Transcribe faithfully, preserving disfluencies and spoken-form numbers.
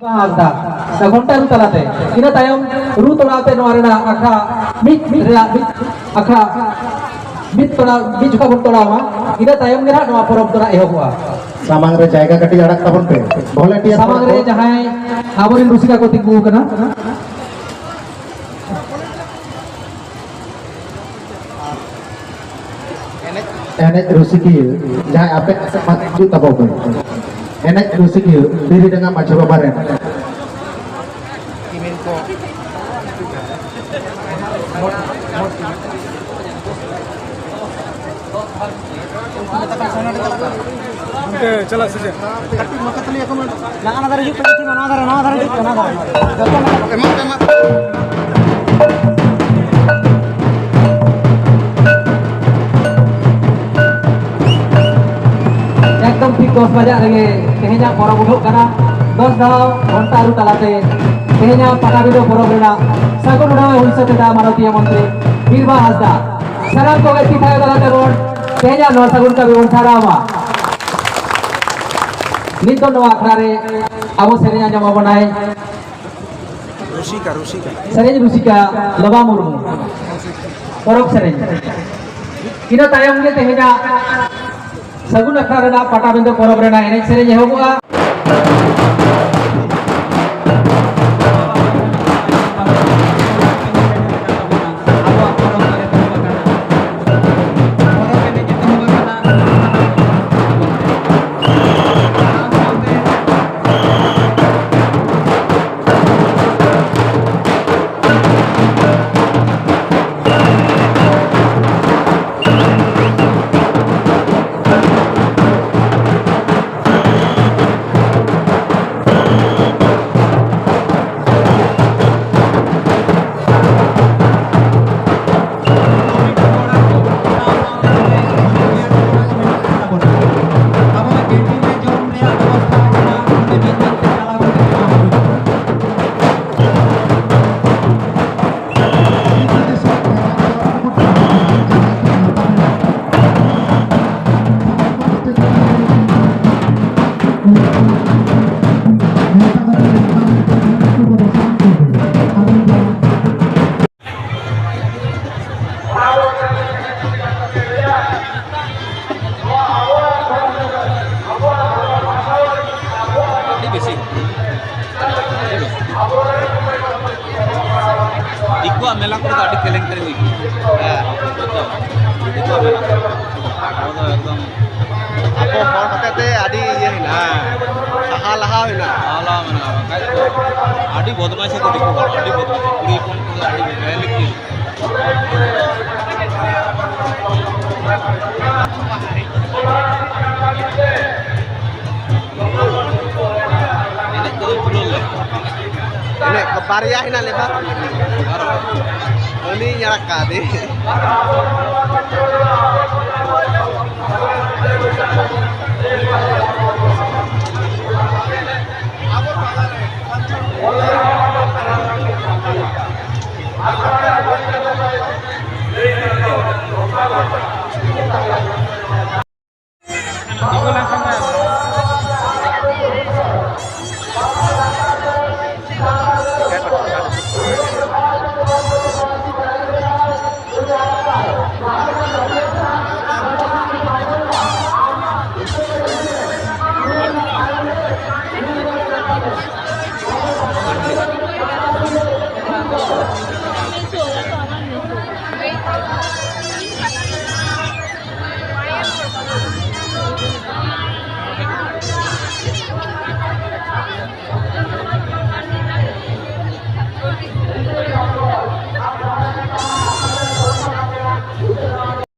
ᱦᱟᱸᱥᱫᱟ, ᱥᱮ ᱜᱷᱚᱱᱴᱟ ᱨᱩ ᱛᱟᱞᱟᱛᱮ, ᱤᱱᱟᱹ ᱛᱟᱭᱚᱢ ᱨᱩ ᱛᱚᱲᱟᱣ ᱛᱮ ᱱᱚᱣᱟ ᱨᱮᱱᱟᱜ ᱟᱠᱷᱲᱟ ᱢᱤᱫ ᱨᱮᱱᱟᱜ ᱢᱤᱫ ᱟᱠᱷᱲᱟ ᱢᱤᱫ ᱛᱚᱲᱟᱣ, ᱢᱤᱫ ᱡᱚᱠᱷᱟ ᱵᱚᱱ ᱛᱚᱲᱟᱣᱟ, ᱤᱱᱟᱹ ᱛᱟᱭᱚᱢ ᱜᱮ ᱱᱟᱦᱟᱜ ᱱᱚᱣᱟ ᱯᱚᱨᱚᱵᱽ ᱫᱚ ᱱᱟᱦᱟᱜ ᱮᱦᱚᱵᱚᱜᱼᱟ᱾ ᱥᱟᱢᱟᱝ ᱨᱮ ᱡᱟᱭᱜᱟ ᱠᱟᱹᱴᱤᱡ ᱟᱲᱟᱜ ᱛᱟᱵᱚᱱ ᱯᱮ᱾ ᱵᱷᱚᱞᱮᱱᱴᱤᱭᱟᱨ ᱥᱟᱢᱟᱝ ᱨᱮ ᱡᱟᱦᱟᱸᱭ ᱟᱵᱚᱨᱮᱱ ᱨᱩᱥᱤᱠᱟ ᱠᱚ ᱛᱤᱸᱜᱩ ᱟᱠᱟᱱᱟ, ᱮᱱᱮᱡ ᱨᱩᱥᱤᱠᱤᱭᱟᱹ ᱡᱟᱦᱟᱸᱭ ᱟᱯᱮ ᱥᱮᱫ ᱢᱟ ᱦᱤᱡᱩᱜ ᱛᱟᱵᱚ ᱯᱮ᱾ ᱮᱱᱮᱡ ᱨᱩᱥᱤᱠᱤᱭᱟᱹ ᱵᱤᱨᱤᱰᱟᱸᱜᱟ ᱢᱟᱹᱡᱷᱤ ᱵᱟᱵᱟ ᱨᱮᱱ᱾ ᱜᱚᱢᱠᱮ, ᱪᱟᱞᱟᱜ ᱥᱮ ᱪᱮᱫ? ᱱᱟᱣᱟ ᱫᱷᱟᱨᱮ ᱦᱤᱡᱩᱜ ᱯᱮ, ᱱᱟᱣᱟ ᱫᱷᱟᱨᱮ, ᱱᱟᱣᱟ ᱫᱷᱟᱨᱮ ᱦᱤᱡᱩᱜ ᱯᱮ, ᱱᱟᱣᱟ ᱫᱷᱟᱨᱮ᱾ ᱡᱚᱛᱚ ᱢᱮᱱᱟᱜ ᱠᱚᱣᱟ᱾ ᱮᱠᱫᱚᱢ ᱴᱷᱤᱠ ᱫᱚᱥ ᱵᱟᱡᱟᱜ ᱨᱮᱜᱮ ᱛᱮᱦᱮᱧᱟᱜ ᱯᱚᱨᱚᱵᱽ ᱩᱰᱩᱠ ᱠᱟᱱᱟ᱾ ᱫᱚᱥ ᱫᱷᱟᱣ ᱜᱷᱚᱱᱴᱟ ᱨᱩ ᱛᱟᱞᱟᱛᱮ ᱛᱮᱦᱮᱧᱟᱜ ᱯᱟᱴᱟᱵᱤᱸᱫᱷᱟᱹ ᱯᱚᱨᱚᱵᱽ ᱨᱮᱱᱟᱜ ᱥᱟᱹᱜᱩᱱ ᱩᱰᱷᱟᱹᱣ ᱮ ᱦᱩᱭ ᱥᱟᱹᱛ ᱮᱫᱟ ᱢᱟᱱᱚᱛᱤᱭᱟᱹ ᱢᱚᱱᱛᱨᱤ ᱵᱤᱨᱵᱟᱦᱟ ᱦᱟᱸᱥᱫᱟ᱾ ᱥᱟᱱᱟᱢ ᱠᱚᱜᱮ ᱛᱤ ᱛᱷᱟᱭᱚ ᱛᱟᱞᱟᱛᱮ ᱵᱚᱱ ᱛᱮᱦᱮᱧᱟᱜ ᱱᱚᱣᱟ ᱥᱟᱹᱜᱩᱱ ᱠᱟᱹᱢᱤ ᱵᱚᱱ ᱥᱟᱨᱦᱟᱣ ᱢᱟ᱾ ᱱᱤᱛ ᱫᱚ ᱱᱚᱣᱟ ᱟᱠᱷᱲᱟ ᱨᱮ ᱟᱵᱚ ᱥᱮᱨᱮᱧ ᱟᱸᱡᱚᱢ ᱟᱵᱚᱱᱟᱭ ᱨᱩᱥᱤᱠᱟ, ᱨᱩᱥᱤᱠᱟ᱾ ᱥᱮᱨᱮᱧ ᱨᱩᱥᱤᱠᱟ ᱞᱚᱵᱟ ᱢᱩᱨᱢᱩ᱾ ᱯᱚᱨᱚᱵᱽ ᱥᱮᱨᱮᱧ᱾ ᱤᱱᱟᱹ ᱛᱟᱭᱚᱢ ᱜᱮ ᱛᱮᱦᱮᱧᱟᱜ ᱥᱟᱹᱜᱩᱱ ᱟᱠᱷᱲᱟ ᱨᱮᱱᱟᱜ ᱯᱟᱴᱟᱵᱤᱸᱫᱷᱟᱹ ᱯᱚᱨᱚᱵᱽ ᱨᱮᱱᱟᱜ ᱮᱱᱮᱡ ᱥᱮᱨᱮᱧ ᱮᱦᱚᱵᱚᱜᱼᱟ᱾ ᱫᱤᱠᱩᱣᱟᱜ ᱢᱮᱞᱟ ᱠᱚᱨᱮ ᱫᱚ ᱟᱹᱰᱤ ᱠᱮᱞᱮᱝᱠᱟᱨᱤ ᱦᱩᱭᱩᱜᱼᱟ᱾ ᱦᱮᱸ᱾ ᱵᱩᱡᱽ ᱫᱟᱢ? ᱫᱤᱠᱩᱣᱟᱜ ᱢᱮᱞᱟ ᱠᱚᱨᱮ᱾ ᱟᱵᱚ ᱫᱚ ᱮᱠᱫᱚᱢ ᱟᱵᱚ ᱦᱚᱲ ᱦᱚᱛᱮᱡ ᱛᱮ ᱟᱹᱰᱤ ᱤᱭᱟᱹ ᱦᱮᱱᱟᱜᱼᱟ᱾ ᱦᱮᱸ᱾ ᱥᱟᱦᱟ ᱞᱟᱦᱟ ᱦᱮᱱᱟᱜᱼᱟ᱾ ᱥᱟᱦᱟ ᱞᱟᱦᱟ ᱢᱮᱱᱟᱜᱼᱟ, ᱵᱟᱠᱷᱟᱡ ᱫᱚ ᱟᱹᱰᱤ ᱵᱚᱫᱢᱟᱭᱤᱥ ᱟᱠᱚ ᱫᱤᱠᱩ ᱦᱚᱲ, ᱟᱹᱰᱤ ᱵᱚᱫᱢᱟᱭᱤᱥ᱾ ᱠᱩᱲᱤ ᱦᱚᱯᱚᱱ ᱠᱚᱫᱚ ᱟᱹᱰᱤ ᱵᱚᱫᱢᱟᱭᱤᱥ᱾ ᱮᱱᱮᱡ ᱠᱚᱫᱚ ᱯᱩᱨᱟᱹᱣ ᱞᱮ᱾ ᱮᱱᱮᱡ ᱠᱚ ᱵᱟᱨᱭᱟ ᱦᱮᱱᱟᱜ ᱞᱮᱫᱟ᱾ ᱵᱟᱨᱚ᱾ ᱩᱱᱤᱧ ᱟᱲᱟᱜ ᱠᱟᱫᱮ᱾